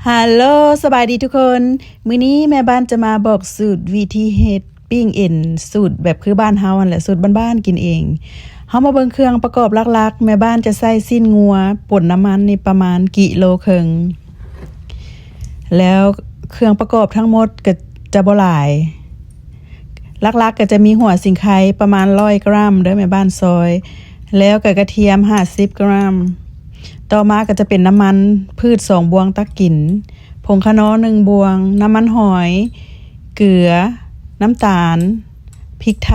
ຮາໂລ ສະບາຍດີທຸກຄົນ. ມື້ນີ້ແມ່ບ້ານຈະມາບອກສູດວິທີເຮັດປີ້ງເອັນ ສູດແບບຄືບ້ານເຮົາຫັ້ນແຫຼະ, ສູດບ້ານໆ ກິນເອງ. ເຮົາມາເບິ່ງເຄື່ອງປະກອບຫຼັກໆ. ແມ່ບ້ານຈະໃຊ້ຊີ້ນງົວປົນນ້ຳມັນນີ້ປະມານກິໂລເຄິ່ງ ແລ້ວເຄື່ອງປະກອບທັງໝົດກໍຈະບໍ່ຫຼາຍ. ຫຼັກໆ ກໍຈະມີຫົວສີໄຄປະມານຮ້ອຍກຣາມເດີ ແມ່ບ້ານຊອຍ, ແລ້ວກໍກະທຽມຫ້າສິບກຣາມ. ຕໍ່ມາກໍຈະເປັນນ້ຳມັນພືດສອງບ່ວງຕັກກິນ, ຜົງຂະນໍໜຶ່ງບ່ວງ, ນ້ຳມັນຫອຍ, ເກືອ, ນ້ຳຕານ, ພິກໄທ,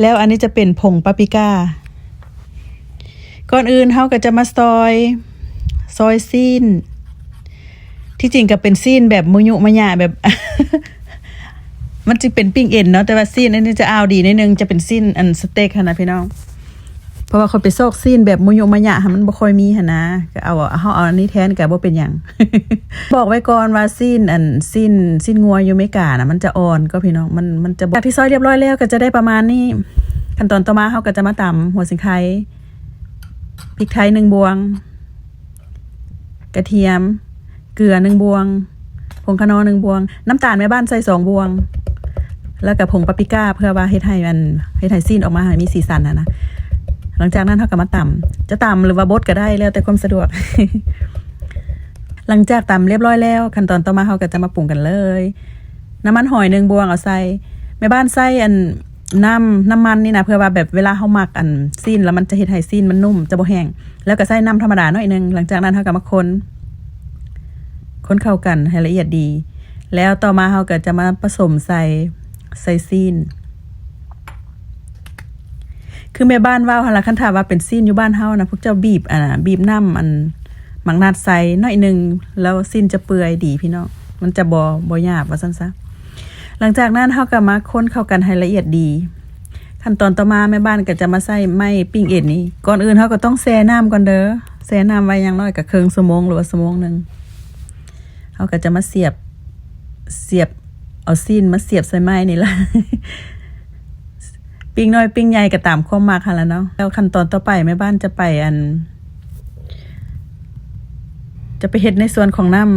ແລ້ວອັນນີ້ຈະເປັນຜົງປາປິກາ. ກ່ອນອື່ນເຮົາກໍຈະມາຊອຍ, ຊອຍຊີ້ນ. ທີ່ຈິງກໍເປັນຊີ້ນແບບມຸຍຸມະຍະ ແບບ ມັນຈະເປັນປີ້ງເອັນເນາະ, ແຕ່ວ່າຊີ້ນອັນນີ້ຈະອາວດີໜ້ອຍໜຶ່ງ, ຈະເປັນຊີ້ນອັນສະເຕັກຫັ້ນນະພີ່ນ້ອງ. ເພາະວ່າຂ້ອຍໄປຊອກຊີ້ນແບບມຸຍຸມະຍະຫັ້ນ ມັນບໍ່ຄ່ອຍມີຫັ້ນນະ, ກໍເອົາ ເຮົາເອົາອັນນີ້ແທນກໍບໍ່ເປັນຫຍັງ. ບອກໄວ້ກ່ອນວ່າຊີ້ນ ອັນ ຊີ້ນ ຊີ້ນງົວຢູ່ເມການະ ມັນຈະອ່ອນກວ່າພີ່ນ້ອງ, ມັນ ມັນຈະບໍ່ ຈາກທີ່ຊອຍລຽບຮ້ອຍແລ້ວກໍຈະໄດ້ປະມານນີ້. ຂັ້ນຕອນຕໍ່ມາເຮົາກໍຈະມາຕຳຫົວສີໄຄ, ພິກໄທໜຶ່ງບ່ວງ, ກະທຽມ, ເກືອໜຶ່ງບ່ວງ, ຜົງຂະນໍໜຶ່ງບ່ວງ, ນ້ຳຕານແມ່ບ້ານໃສ່ສອງບ່ວງ, ແລ້ວກໍຜົງປາປິກາ ເພື່ອວ່າເຮັດໃຫ້ ອັນ ເຮັດໃຫ້ຊີ້ນອອກມາໃຫ້ມີສີສັນຫັ້ນນະ. ຫຼັງຈາກນັ້ນເຮົາກໍມາຕຳ, ຈະຕຳ ຫຼືວ່າບົດກໍໄດ້ ແລ້ວແຕ່ຄວາມສະດວກ. ຫຼັງຈາກຕຳລຽບຮ້ອຍແລ້ວ, ຂັ້ນຕອນຕໍ່ມາເຮົາກໍຈະມາປຸງກັນເລີຍ. ນ້ຳມັນຫອຍໜຶ່ງບ່ວງເອົາໃສ່, ແມ່ບ້ານໃສ່ ອັນ ນ້ຳ ນ້ຳມັນນີ້ນະ ເພື່ອວ່າແບບເວລາເຮົາໝັກ ອັນ ຊີ້ນ ແລ້ວມັນຈະເຮັດໃຫ້ຊີ້ນມັນນຸ້ມ ຈະບໍ່ແຫ້ງ. ແລ້ວກໍໃສ່ນ້ຳທຳມະດາໜ້ອຍໜຶ່ງ. ຫຼັງຈາກນັ້ນເຮົາກໍມາຄົນ ຄົນເຂົ້າກັນໃຫ້ລະອຽດດີ, ແລ້ວຕໍ່ມາເຮົາກໍຈະມາປະສົມໃສ່ ໃສ່ຊີ້ນ. ຄືແມ່ບ້ານເວົ້າຫັ້ນລະ, ຄັນຖ້າວ່າເປັນຊີ້ນຢູ່ບ້ານເຮົານະ ພວກເຈົ້າບີບ ອັນ ບີບນ້ຳ ອັນ ໝາກນັດໃສ່ໜ້ອຍໜຶ່ງ ແລ້ວຊີ້ນຈະເປື່ອຍດີພີ່ນ້ອງ, ມັນຈະບໍ່ ບໍ່ຫຍາບ ວ່າຊັ້ນຊະ. ຫຼັງຈາກນັ້ນເຮົາກໍມາຄົນເຂົ້າກັນໃຫ້ລະອຽດດີ. ຂັ້ນຕອນຕໍ່ມາແມ່ບ້ານກໍຈະມາໃສ່ໄມ້ປີ້ງເອັນນີ້. ກ່ອນອື່ນເຮົາກໍຕ້ອງແຊ່ນ້ຳກ່ອນເດີ, ແຊ່ນ້ຳໄວ້ຢ່າງໜ້ອຍກໍເຄິ່ງຊົ່ວໂມງ ຫຼືວ່າຊົ່ວໂມງໜຶ່ງ. ເຮົາກໍຈະມາສຽບ ສຽບ ເອົາຊີ້ນມາສຽບໃສ່ໄມ້ນີ້ລະ. ປີ້ງນ້ອຍປີ້ງໃຫຍ່ກໍຕາມຄວາມມັກຫັ້ນລະເນາະ. ແລ້ວຂັ້ນຕອນຕໍ່ໄປແມ່ບ້ານຈະໄປ ອັນ ຈະໄປເຮັດໃນສ່ວນຂອງນ້ຳ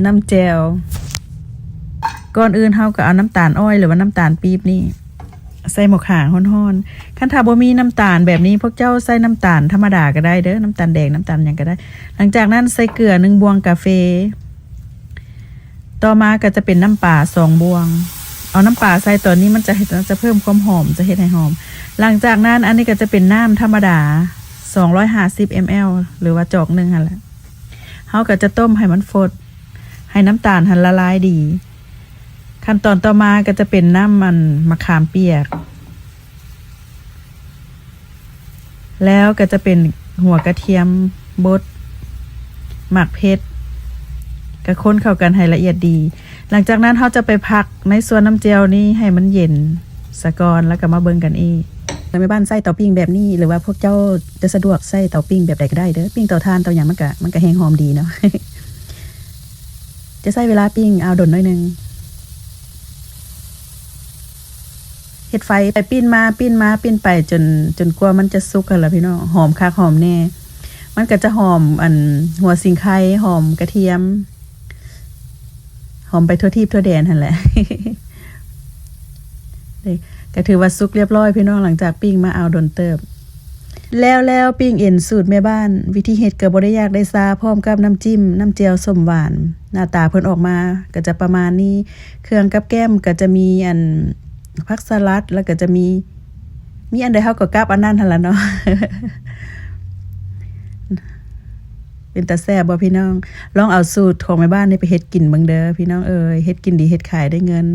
ນ້ຳແຈ່ວ. ກ່ອນອື່ນເຮົາກໍເອົານ້ຳຕານອ້ອຍ ຫຼືວ່ານ້ຳຕານປີບນີ້ໃສ່ໝໍ້ຂ້າງຮ້ອນໆ. ຄັນຖ້າບໍ່ມີນ້ຳຕານແບບນີ້ ພວກເຈົ້າໃສ່ນ້ຳຕານທຳມະດາກໍໄດ້ເດີ, ນ້ຳຕານແດງ ນ້ຳຕານຫຍັງກໍໄດ້. ຫຼັງຈາກນັ້ນໃສ່ເກືອໜຶ່ງບ່ວງກາເຟ. ຕໍ່ມາກໍຈະເປັນນ້ຳປາສອງບ່ວງ. ເອົານ້ຳປາໃສ່ຕອນນີ້ ມັນຈະເຮັດ ຈະເພີ່ມຄວາມຫອມ, ຈະເຮັດໃຫ້ຫອມ. ຫຼັງຈາກນັ້ນ ອັນນີ້ກໍຈະເປັນນ້ຳທຳມະດາ ສອງຮ້ອຍຫ້າສິບ ml ຫຼືວ່າຈອກໜຶ່ງຫັ້ນແຫຼະ. ເຮົາກໍຈະຕົ້ມໃຫ້ມັນຟົດ, ໃຫ້ນ້ຳຕານຫັ້ນລະລາຍດີ. ຂັ້ນຕອນຕໍ່ມາກໍຈະເປັນນ້ຳ ອັນ ມະຂາມປຽກ. ແລ້ວກໍຈະເປັນຫົວກະທຽມບົດ, ໝາກເຜັດ, ກະຄົນເຂົ້າກັນໃຫ້ລະອຽດດີ. ຫຼັງຈາກນັ້ນເຮົາຈະໄປພັກໃນສ່ວນນ້ຳແຈ່ວນີ້ໃຫ້ມັນເຢັນສາກ່ອນ ແລ້ວກໍມາເບິ່ງກັນອີກ. ແມ່ບ້ານໃຊ້ເຕົາປີ້ງແບບນີ້ ຫຼືວ່າພວກເຈົ້າຈະສະດວກໃຊ້ເຕົາປີ້ງແບບໃດກໍໄດ້ເດີ, ປີ້ງເຕົາຖ່ານເຕົາຫຍັງມັນກະ ມັນກະແຮງຫອມດີເນາະ. ຈະໃຊ້ເວລາປີ້ງອາວດົນໜ້ອຍໜຶ່ງ. ເຮັດໄຟໄປປີ້ນມາ ປີ້ນມາ ປີ້ນໄປ ຈົນ ຈົນກວ່າມັນຈະສຸກຫັ້ນລະພີ່ນ້ອງ, ຫອມຄັກຫອມແນ່. ມັນກໍຈະຫອມ ອັນ ຫົວສີໄຄ, ຫອມກະທຽມ, ຫອມໄປທົ່ວທີບທົ່ວແດນຫັ້ນແຫຼະ. ເດ້ ກໍຖືວ່າສຸກລຽບຮ້ອຍພີ່ນ້ອງ, ຫຼັງຈາກປີ້ງມາອາວດົນເຕີບ. ແລ້ວ ແລ້ວ ປີ້ງເອັນສູດແມ່ບ້ານ, ວິທີເຮັດກໍບໍ່ໄດ້ຍາກໄດ້ຊາ, ພ້ອມກັບນ້ຳຈິ້ມ ນ້ຳແຈ່ວສົ້ມຫວານ. ໜ້າຕາເພິ່ນອອກມາກໍຈະປະມານນີ້. ເຄື່ອງກັບແກ້ມກໍຈະມີ ອັນ ຜັກສະຫຼັດ, ແລ້ວກໍຈະມີ ມີອັນໃດເຮົາກໍກັບອັນນັ້ນຫັ້ນລະເນາະ. ເປັນຕາແຊບບໍ່ພີ່ນ້ອງ? ລອງເອົາສູດຂອງແມ່ບ້ານນີ້ໄປເຮັດກິນເບິ່ງເດີພີ່ນ້ອງເອີຍ, ເຮັດກິນດີເຮັດຂາຍໄດ້ເງິນ.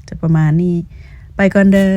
ຈະປະມານນີ້, ໄປກ່ອນເດີ.